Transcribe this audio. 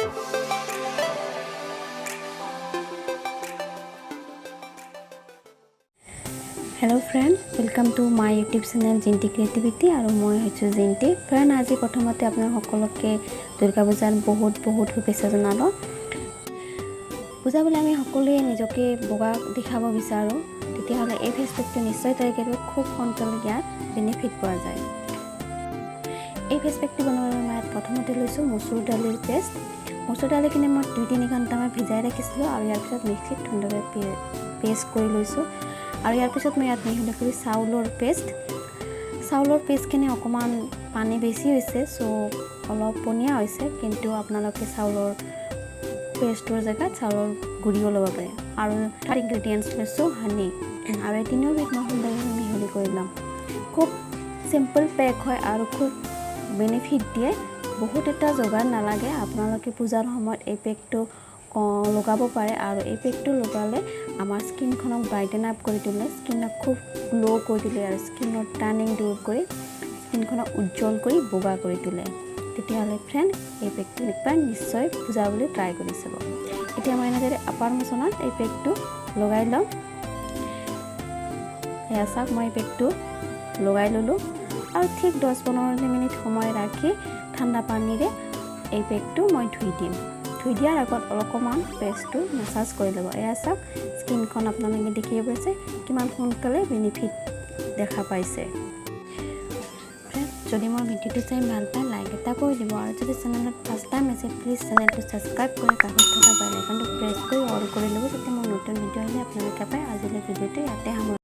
Hello friend, welcome to my YouTube channel Jinti Creativity আৰু মই হৈছোঁ জিন্তি। ফ্ৰেণ্ড, আজি প্ৰথমতে আপোনাক সকলোকে দুৰ্গা পূজাৰ বহুত বহুত শুভেচ্ছা জনালোঁ। পূজা বুলি আমি সকলোৱে নিজকে বগা দেখাব বিচাৰোঁ। তেতিয়াহ'লে এই ফেচ পেকটো নিশ্চয় ট্ৰাই কৰিব। খুব সোনকালে ইয়াৰ বেনিফিট পোৱা যায়। এই ফেচ পেকটো বনাবৰ বাবে মই ইয়াত প্ৰথমতে লৈছোঁ মচুৰ দালিৰ পেষ্ট। মচুৰ দালিখিনি মই 2-3 ঘণ্টামান ভিজাই ৰাখিছিলোঁ আৰু ইয়াৰ পিছত মিক্সিত সুন্দৰকৈ পেষ্ট কৰি লৈছোঁ। আৰু ইয়াৰ পিছত মই ইয়াত মিহলি কৰি চাউলৰ পেষ্ট। চাউলৰ পেষ্টখিনি অকণমান পানী বেছি হৈছে, চ' অলপ পনীয়া হৈছে, কিন্তু আপোনালোকে চাউলৰ পেষ্টৰ জেগাত চাউলৰ গুড়িও ল'ব পাৰে। আৰু থাৰ্ড ইনগ্ৰেডিয়েণ্টছ লৈছোঁ হানি। আৰু এই তিনিওবিধ মই সুন্দৰভাৱে মিহলি কৰি ল'ম। খুব চিম্পল পেক হয় আৰু খুব বেনিফিট দিয়ে। বহুত এটা যোগাৰ নালাগে। আপোনালোকে পূজাৰ সময়ত এই পেকটো লগাব পাৰে আৰু এই পেকটো লগালে আমাৰ স্কিনখনক ব্ৰাইটেন আপ কৰি তোলে, স্কিনক খুব গ্ল' কৰি তোলে আৰু স্কিনৰ টেনিং দূৰ কৰি স্কিনখনক উজ্জ্বল কৰি বগা কৰি তোলে। তেতিয়াহ'লে ফ্ৰেণ্ড, এই পেকটো একবাৰ নিশ্চয় পূজা বুলি ট্ৰাই কৰি চাব। এতিয়া মই এনেদৰে আপাৰ মোচনত এই পেকটো লগাই ল'ম। এয়া চাওক, মই এই পেকটো লগাই ল'লোঁ আৰু ঠিক 10-15 মিনিট সময় ৰাখি ঠাণ্ডা পানীৰে এই পেকটো মই ধুই দিম। ধুই দিয়াৰ আগত অলপমান পেষ্টটো মাছাজ কৰি ল'ব। এয়া চাওক, স্কিনখন আপোনালোকে দেখিব পাইছে কিমান সোনকালে বেনিফিট দেখা পাইছে। যদি মোৰ ভিডিঅ'টো চাই ভাল পায়, লাইক এটা কৰি দিব আৰু যদি চেনেলত ফাৰ্ষ্ট টাইম আছে, প্লিজ চেনেলটো ছাবস্ক্ৰাইব কৰি কাষত থকা বেল আইকনটো প্ৰেছ কৰি অল কৰি ল'ব, যাতে মোৰ নতুন ভিডিঅ' আহিলে আপোনালোকে পায়। আজিলৈ ভিডিঅ'টো ইয়াতে সামৰিছোঁ।